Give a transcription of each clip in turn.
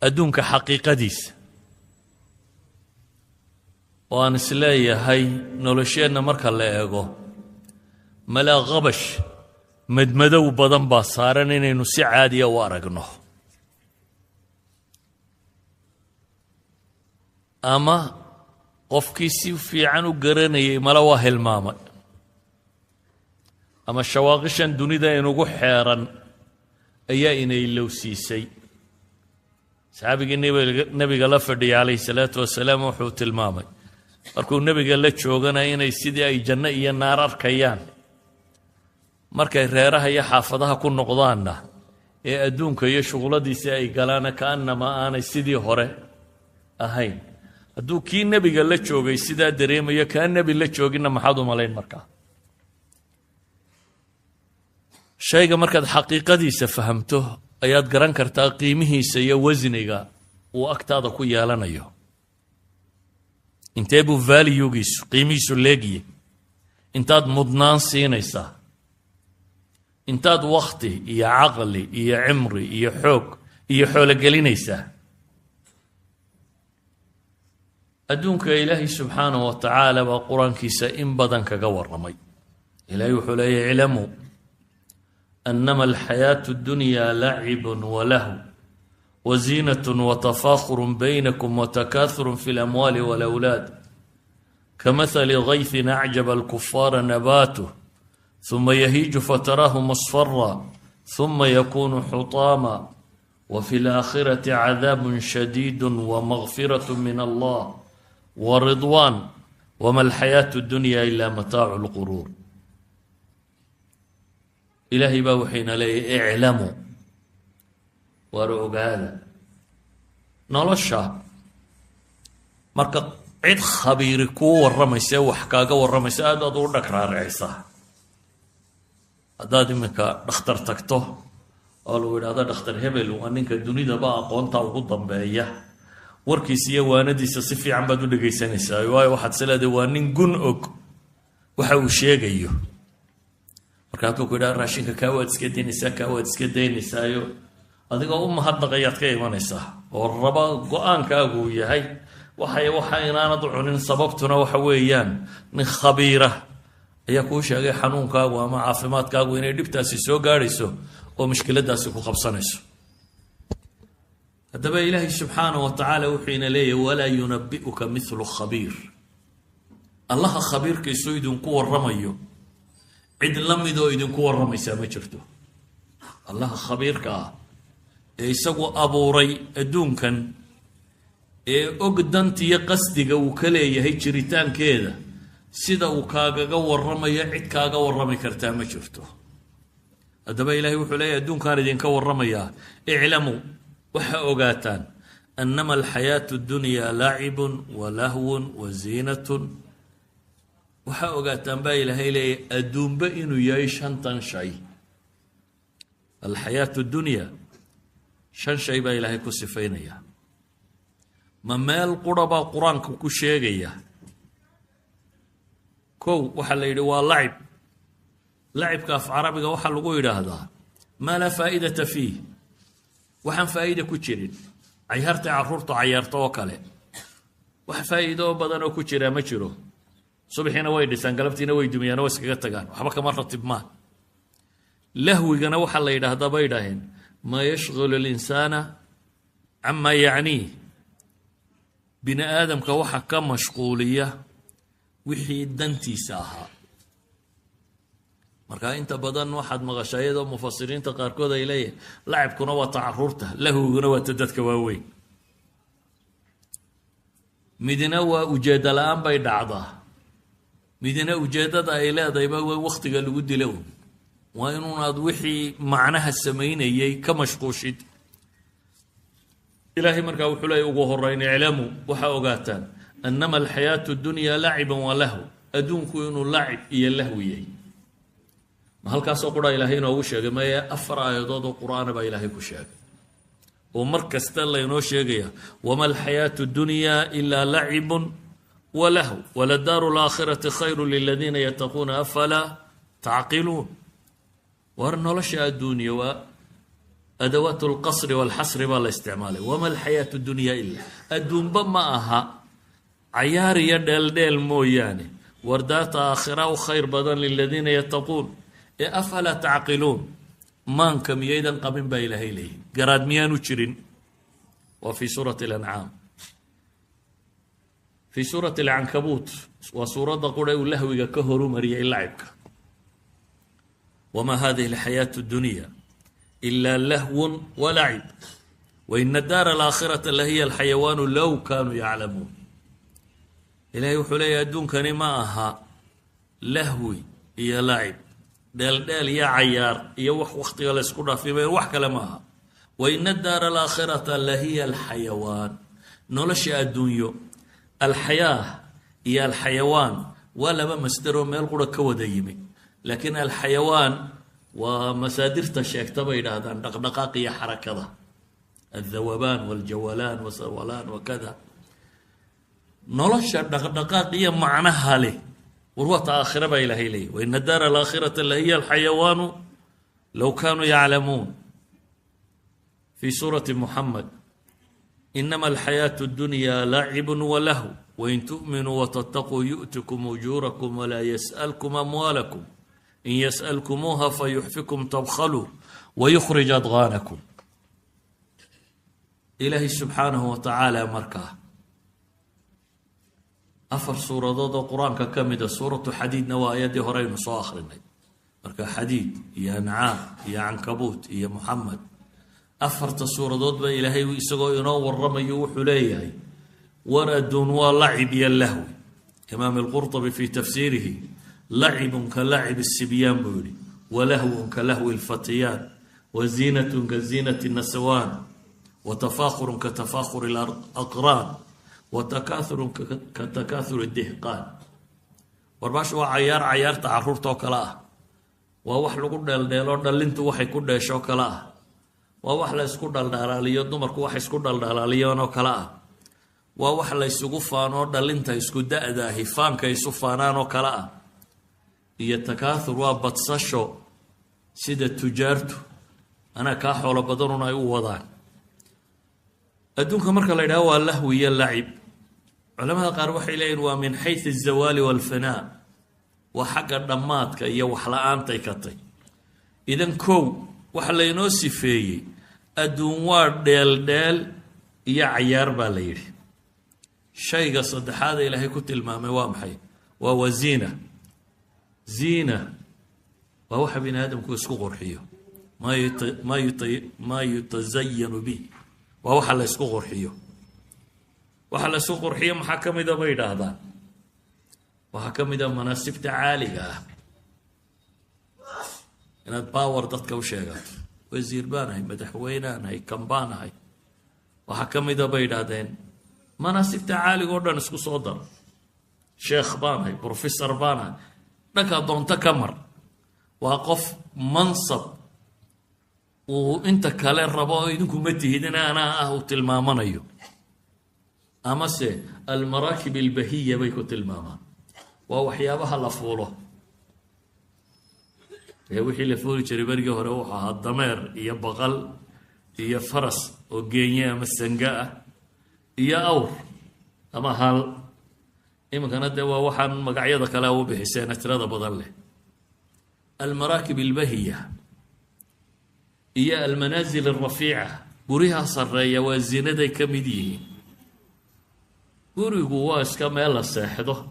Adduunka xaqiiqadiisa oo aan isleeyahay nolosheenna marka la eego, malaa qabash madmadow badan baa saaran inaynu si caadiya u aragno, ama qofkii si fiican u garanayay mala waa hilmaamay, ama shawaaqishan dunida inugu xeeran ayaa inay lowsiisay. Saxaabigii nebiga la fadhiyay calayhi salaatu wasalaam wuxuu tilmaamay markuu nebiga la joogana inay sidii ay janno iyo naar arkayaan, markay reeraha iyo xaafadaha ku noqdaanna ee adduunka iyo shuqladiisii ay galaana, kaanama aanay sidii hore ahayn. Hadduu kii nebiga la joogay sidaa dareemayo, kaa nebi la jooginna maxaad u malayn? Markaa shayga markaad xaqiiqadiisa fahamto ayaad garan kartaa qiimihiisa iyo wasniga uu agtaada ku yeelanayo, intee buu valuegiisu, qiimihiisu leegiye, intaad mudnaan siinaysaa, intaad wakhti iyo caqli iyo cimri iyo xoog iyo xoolo gelinaysaa. Adduunka Ilaahay subxaanahu wa tacaala baa Qur-aankiisa in badan kaga warramay. Ilaahay wuxuu leeyahy: iclamuu anama alxayaatu اddunya lacib walahw waziinat watafaakhur baynakum watakaathur fi اlamwaali walawlaad, kamahali gaythin acjaba alkufaara nabaatuh, huma yahiiju fataraahu musfara, huma yakunu xutaama, wafi laakhirati cadaab shadiid wamagfiraة min Allah waridwaan, wama alxayaatu اddunya ila mataacu lquruur. Ilaahay baa waxayna leeyahy: iclamuu, waar ogaada. Nolosha marka cid khabiiri kuu warramaysa ee wax kaaga warramaysa, aad aad ugu dhag raaricaysaa. Haddaad iminka dhakhtar tagto oo lagu yidhahdo dhakhtar hebel waa ninka dunidaba aqoonta ugu dambeeya, warkiisa iyo waanadiisa si fiican baad u dhegaysanaysaa, waayo waxaad is leedahay waa nin gun og waxa uu sheegayo. Marka hadduu ku yidhahdo raashinka kaa waad iska daynaysaa, kaa waad iska daynaysaayo, adigoo u mahadnaqayaad ka imanaysaa oo raba go-aankaagu uu yahay waxay waxa inaanad u cunin, sababtuna waxa weeyaan nin khabiira ayaa kuu sheegay xanuunkaagu ama caafimaadkaagu inay dhibtaasi soo gaadhayso oo mushkiladaasi ku qabsanayso. Haddaba Ilaahay subxaanah wa tacaala wuxuu ina leeyahy: walaa yunabi'uka mithlu khabiir. Allaha khabiirkiisu idinku warramayo, cid la midoo idinku warramaysaa ma jirto. Allaha khabiirka ah ee isagu abuuray adduunkan ee og dantiyo qasdiga uu ka leeyahay jiritaankeeda, sida uu kaagaga warramayo cid kaaga warrami kartaa ma jirto. Haddaba Ilahay wuxuu leeyahy: adduunkaan idinka warramayaa, iclamuu, waxaa ogaataan, anama alxayaatu اddunyaa lacibun wa lahwun wa ziinatun. Waxaa ogaataan baa Ilaahay leeyahy adduunba inuu yahay shantan shay. Alxayaatu dunya shan shay baa Ilaahay ku sifaynaya. Ma meel qura baa Qur-aanka ku sheegaya? Kow, waxaa la yidhi waa lacib. Lacibka af Carabiga waxaa lagu yidhaahdaa maa laa faa'idata fiih, waxaan faa'iida ku jirin, cayaartay carruurtu cayaarto oo kale. Wax faa'iido badan oo ku jiraa ma jiro. Subaxiina way dhisaan, galabtiina way dumiyaan, oo iskaga tagaan, waxba kama ratibmaan. Lahwigana waxaa la yidhaahdaa, bay idhaaheen, maa yashghilu alinsaana camaa yacniih, bini aadamka waxa ka mashquuliya wixii dantiisa ahaa. Marka inta badan waxaad maqashaa iyadoo mufasiriinta qaarkood ay leeyihin lacibkuna waa ta caruurta, lahwiguna waa ta dadka waaweyn. Midna waa ujeedda la-aan bay dhacdaa, midna ujeeddada ay leedahayba waa waktiga lagu dilo un, waa inuunaad wixii macnaha samaynayay ka mashquushid. Ilaahay markaa wuxuu leeyay ugu horeyn: iclamuu, waxaa ogaataan, anama alxayaatu dunya laciban wa lahw, adduunku inuu lacib iyo lahwi yahay. Ma halkaasoo qura Ilaahay inoogu sheegay? Maya, afar aayadood oo Qur-aana baa Ilaahay ku sheegay oo mar kasta laynoo sheegaya: wama alxayaatu dunya ilaa lacibun walahw, waladaaru laakhirati khayru liladiina yattaquuna, afalaa tacqiluun. War nolosha adduunya waa Adawaat alqasri walxasri baa la isticmaalay. وما الحياة الدنيا إلا, adduunba ma aha cayaar iyo dheeldheel mooyaane. Wardaata aakhira u khayr badan للذين يتقون ee أفلا تعقلون, maanka miyaydan qabin baa Ilaahay leeyahy? Garaad miyaanu jirin? Waa fi suurati alancaam. Fii suurati alcankabuut, waa suuradda qura uu lahwiga ka horumariyay lacibka. وما هذه الحياة الدنيا إلا لهو ولعب وإن الدار الآخرة لهي الحيوان لو كانوا يعلمون. Ilahay wuxuu leeyahy, adduunkani ma aha lahwi iyo lacib, dheeldheel iyo cayaar iyo wax waktiga la ysku dhaafimay, wax kale ma aha. وإن الدار الآخرة لهي الحيوان. Nolosha adduunyo, الحياة iyo الحيوان waa laba masderoo meel qura ka wada yimi, laakiin الحيوان waa masaadirta sheegta bay yidhaahdaan dhaqdhaqaaq iyo xarakada, الذوبان والجولان وسولان وكذا. Nolosha dhaqdhaqaaq iyo macnaha leh war waa ta aakhira baa Ilahay leeyay. وإن الدار الآخرة لهي الحيوان لو كانوا يعلمون. في سورة محمد: إنما الحياة الدنيا لعب ولهو وإن تؤمنوا وتتقوا يؤتكم أجوركم ولا يسألكم أموالكم إن يسألكموها فيحفكم تبخلوا ويخرج أضغانكم. Ilaahay subxaanahu wa tacaala markaa afar suuradood oo Qur-aanka ka mida, suuratu Xadiidna waa ayaddii horeynu soo akhrinay. Marka Xadiid iyo Ancaam iyo Cankabuut iyo Muxamed, afarta suuradood ba Ilaahay isagoo inoo waramayo wuxuu leeyahay, war adduun waa lacib iyo lahwi. Imaam Alqurطbi في تفسيره لعب كلعب الصبيان buu yihi, ولهو كلهو الفتيان وزينة كزينة النسوان وتفاخر كتفاخر الأقران وتكاثر كتكاثر الدهقان. Warbaasha waa cayaar, cayaarta caruurta oo kale ah, waa wax lagu dheeldheelo dhallintu waxay ku dheesho kale ah, waa wax la ysku dhaldhalaaliyo dumarku wax isku dhaldhalaaliyaan oo kale ah, waa wax la ysugu faanoo dhalinta isku da-daahi faanka isu faanaan oo kale ah, iyo تكاثر waa badsasho, sida tujaartu anaa kaa xoolo badanun ay u wadaan. Adduunka marka la yidhaho waa lahwi iyo lacib, culamada qaar waxay leeyihin waa من حيث الزوال والفناء, waa xagga dhammaadka iyo waxla-aantay ka tay. Idan kow waxa laynoo sifeeyey adduun waa dheeldheel iyo cayaar baa la yidhi. Shayga saddexaad ee Ilaahay ku tilmaamay waa maxay? Waa وزينة. زينة waa waxa bini aadamku isku qurxiyo, ما يتزين به, waa waxa la ysku qurxiyo. Waxa la ysku qurxiyo maxaa ka mida bay yidhaahdaan? Waxaa ka mida manaasibta caaliga ah, inaad power dadka u sheegato, wasiir baan ahay, madaxweynaan ahay, kan baan ahay. Waxaa ka mida bay yidhaahdeen manaasibta caaliga oo dhan isku soo dar, sheekh baan ahay, professor baan ahay, dhankaa doonto ka mar. Waa qof mansab uu inta kale rabo oo idinku ma tihidin, anaa ah uu tilmaamanayo. Amase المراكب البهية bay ku tilmaamaan, waa waxyaabaha la fuulo. Ee wixii la fuuli jiray berigii hore wuxuu ahaa dameer iyo baqal iyo faras oo geenye ama sanga ah iyo awr ama hal. Iminkana dee waa waxaan magacyada kale u bixiseena tirada badan leh. المراكب البهية iyo المنازل الرفيعة, guryaha sarreeya, waa zinaday ka mid yihiin. Gurigu waa iska meel la seexdo,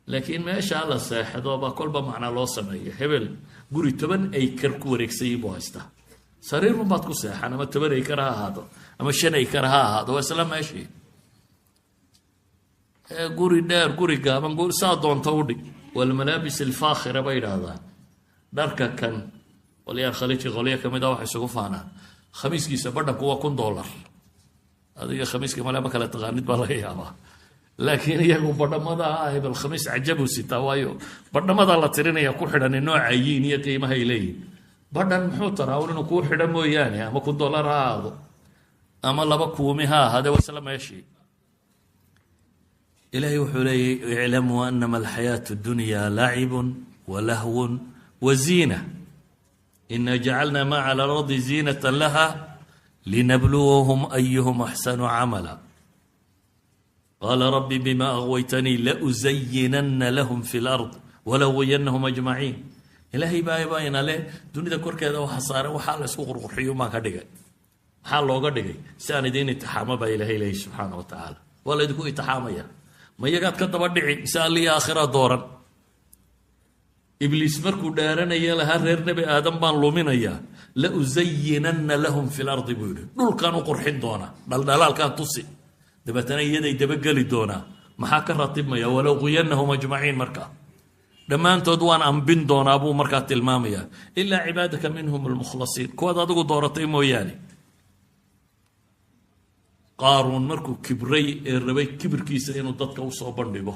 laakiin meeshaa la seexdo baa kolba macnaa loo sameeya. Hebel guri 10 aykar ku wareegsayin buu haystaa, sariir un baad ku seexan, ama 10 aykar ha ahaado ama 5 aykar ha ahaado, waa isla meeshii. Guri dheer, guri gaaban, saa doonta u dhig. والملابس الفاخرة bay yidhaahdaan, dharka kan qolyaha Khaliijka, qolyo kamid a waxay isugu faanaan khamiiskiisa badhanku waa $1000. Adiga khamiiska male ma kala taqaanid baa laga yaabaa, laakiin iyagu badhamada ah, hebel khamiis cajabu sitaa, waayo badhamadaa la tirinaya ku xidhani noocayiin iyo qiimahay leeyihin. Badhan muxuu taraa un inuu kuu xidho mooyaane, ama $1000 ha ahaado ama laba kuumi ha ahaade, waa isla meeshii. Ilahay wuxuu leeyahy: اعلموا أنما الحياة الدنيا لعب ولهو وزينة. Inaa jacalnaa maa cala alardi ziinatan laha linabluwahum ayuhum axsanu camala. Qaala rabbi bima aغwaytanii lausayinana lahum fi lard walauwiyanahum ajmaciin. Ilaahay baa ina leh, dunida korkeeda waxa saaran waxaa la isku qurqurxiyo maan ka dhigay. Maxaa looga dhigay? Si aan idiin itixaamo, baa Ilahay leeyahy subxaana wa tacaala. Waa laydinku itixaamaya. Ma iyagaad ka daba dhici mise alliya aakhira dooran? Ibliis markuu dhaaranaya lahaa reer Nebi Aadam baan luminayaa, la usayinanna lahum fi lardi buu yidhi. Dhulkaan u qurxin doonaa, dhaldhalaalkaan tusi, dabeetana iyaday dabageli doonaa. Maxaa ka ratibmaya? Walauqiyanahum ajmaciin. Markaa dhammaantood waan ambin doonaa buu markaa tilmaamayaa, ilaa cibaadaka minhum almukhlasiin, kuwaad adigu dooratay mooyaane. Qaaruun markuu kibray ee rabay kibirkiisa inuu dadka usoo bandhigo,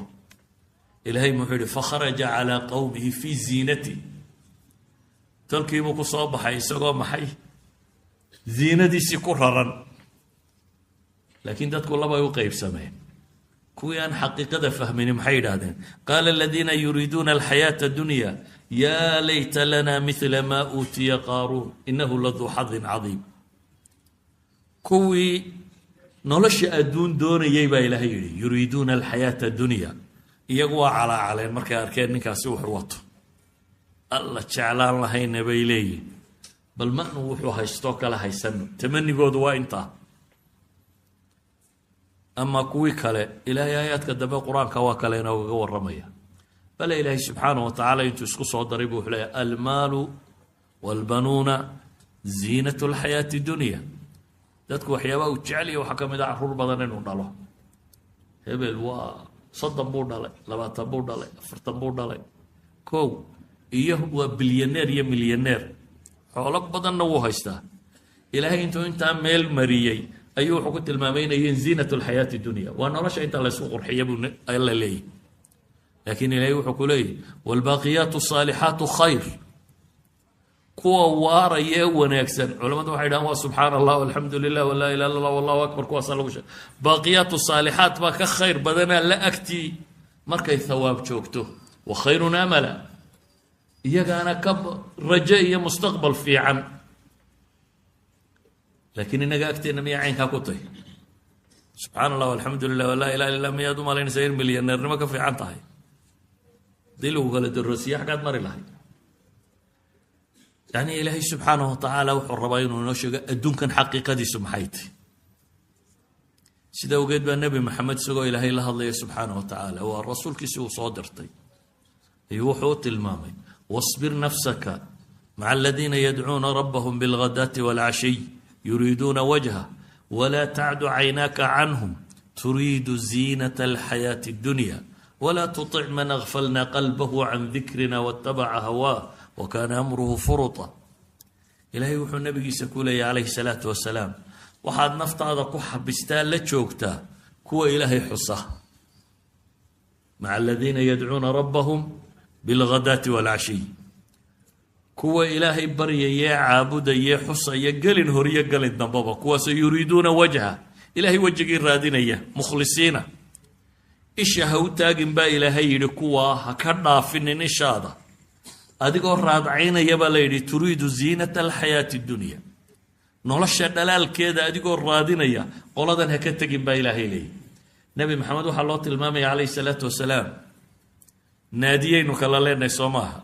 Ilaahay muxuu yihi? Fakharaja calaa qowmihi fii ziinati. Tolkiibuu ku soo baxay isagoo maxay? Ziinadiisii ku raran. Laakiin dadku labay u qaybsameen. Kuwii aan xaqiiqada fahmini maxay yidhaahdeen? Qaala aladiina yuriiduuna alxayaata dunya yaa layta lana mila maa uutiya qaaruun inahu laduu xadin cadiim. Kuwii nolosha adduun doonayay baa Ilaahay yidhi, yuriiduuna alxayaata dunya, iyagu waa calaacaleen markay arkeen ninkaasi wuxuu wato. Alla jeclaan lahayna, bay leeyihin, bal manu wuxuu haystoo kale haysano. Tamanigoodu waa intaa. Ama kuwii kale, Ilaahay aayaadka dambe Qur-aanka waa kale inoogaga warramaya. Bale Ilaahay subxaanah wa tacaala intuu isku soo daray buu wuxuu leeyahy: almaalu waalbanuuna ziinatu alxayaati dunya. Dadku waxyaabaha uu jecelya waxaa ka mid a carruur badan inuu dhalo. Hebel waa 30 buu dhalay, 20 buu dhalay, 40 buu dhalay, kow iyo waa bilyaneer iyo milyaneer, xoolo badanna wuu haystaa. Ilaahay intuu intaa meel mariyey ayuu wuxuu ku tilmaamay inayeen ziinat alxayaati dunya, waa nolosha inta laysku qurxiya buu Alla leeyahy. Laakiin Ilahay wuxuu ku leeyahy: waalbaaqiyaatu asaalixaatu khayr, kuwa waaraya ee wanaagsan. Culamadu waxay dhahaan waa subxaana Allah, alxamdu lilah, walaa ilaha illa Allah, wallahu akbar. Kuwaasaa lagu sheeg. Baaqiyaatu saalixaat baa ka khayr badanaa la agtii markay thawaab joogto, wa khayrun amala, iyagaana ka rajo iyo mustaqbal fiican. Laakiin innaga agteenna miyaa caynkaa ku tahy? Subxaana Allah, alxamdu lilah, walaa ilaha illa, miyaad u malaynaysaa in milyaneernimo ka fiican tahay? Hadii lagu kala daroosiye, xaggaad mari lahay? Yani Ilaahay subxaanahu watacaala wuxuu rabaa inuu inoo sheego adduunkan xaqiiqadiisu maxay tahy. Sida awgeed baa Nebi Maxamed, isagoo Ilaahay la hadlaya subxaanah wa tacaala, waa rasuulkiisi uu soo dirtay, ayuu wuxuu u tilmaamay: wasbir nafsaka maca aladiina yadcuuna rabbahum bilghadaati waalcashiy yuriiduuna wajha wla tacdu caynaaka canhum turiidu ziinata alxayaati addunya wla tutic man agfalna qalbahu can dikrina watabaca hawaah wakana amruhu furuta. Ilaahay wuxuu nabigiisa ku leeyahy calayhi salaatu wasalaam: waxaad naftaada ku xabistaa, la joogtaa kuwa Ilaahay xusa, maca aladiina yadcuuna rabbahum bilghadaati waalcashiy, kuwa Ilaahay baryayee, caabudayee, xusaya gelin horiyo gelin dambaba, kuwaasoo yuriiduuna wajha, Ilaahay wejigii raadinaya, mukhlisiina. Isha ha u taagin, baa Ilaahay yidhi, kuwaa ha ka dhaafinin ishaada adigoo raadcaynaya, baa la yidhi, turiidu ziinata alxayaati dunya, nolosha dhalaalkeeda adigoo raadinaya, qoladan ha ka tegin, baa Ilaahay leeyahy. Nebi Maxamed waxaa loo tilmaamaya calayhi salaatu wasalaam, naadiyaynu kala leenahay, soo maaha?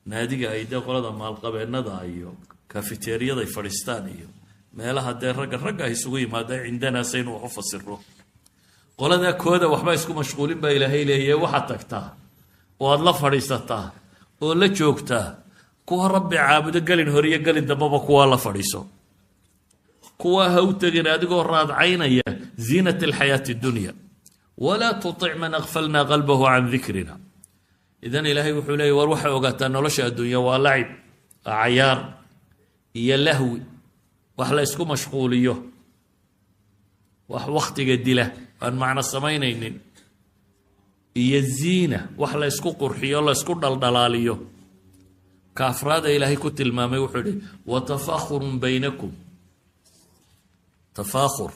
Naadiga ay dee qolada maalqabeennada iyo kafeteriyaday fadhiistaan iyo meelaha dee ragga ragga ay isugu yimaada cindanaa saynu wax u fasiro. Qoladaa kooda waxba isku mashquulin, baa Ilaahay leeyahy. Waxaad tagtaa oo aada la fadhiisataa oo la joogtaa kuwa Rabbi caabudo gelin horiyo gelin dambaba. Kuwaa la fadhiiso, kuwaa ha u tegin adigoo raadcaynaya ziinat alxayaati dunya. Walaa tutic man akfalna qalbahu can dikrina. Idan Ilaahay wuxuu leeyay: war waxay ogaataa nolosha adduunya waa lacib, waa cayaar iyo lahwi, wax la isku mashquuliyo, wax waktiga dila aan macno samaynaynin, iyo ziina, wax la isku qurxiyo, la isku dhaldhalaaliyo. Kaafraada Ilaahay ku tilmaamay wuxuu yihi: watafaakhurun baynakum. Tafaakhur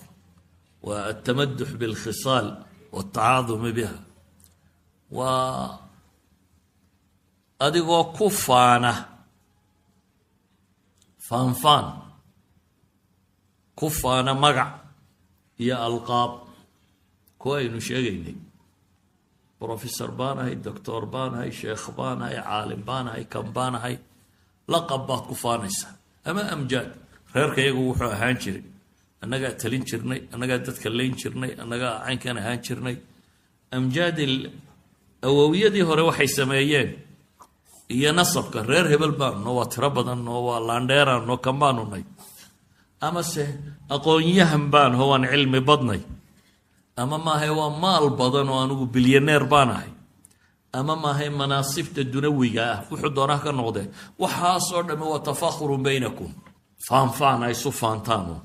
waa altamadux bilkhisaal waltacaadumi biha, waa adigoo ku faana Faanfaan ku faana magac iyo alqaab kuwa aynu sheegaynay, professor baan ahay, doctor baan ahay, sheekh baan ahay, caalim baan ahay, kan baan ahay, laqab baad ku faanaysaa. Ama amjaad, reerka iyagu wuxuu ahaan jiray, annagaa talin jirnay, annagaa dadka layn jirnay, annagaa caynkan ahaan jirnay. Amjaadil awowiyadii hore waxay sameeyeen iyo nasabka, reer hebel baanu, waa tiro badanno, waa laandheeraano, kan baanu nay. Amase aqoon-yahan baan ho, waan cilmi badnay. Ama maahay waa maal badan oo anigu bilyaneer baan ahay. Ama maahay manaasibta dunawiga ah, wuxuu doonaa ka noqdee. Waxaasoo dhamme waa تفاخر بينكم, faanfaan ay isu faantaanu.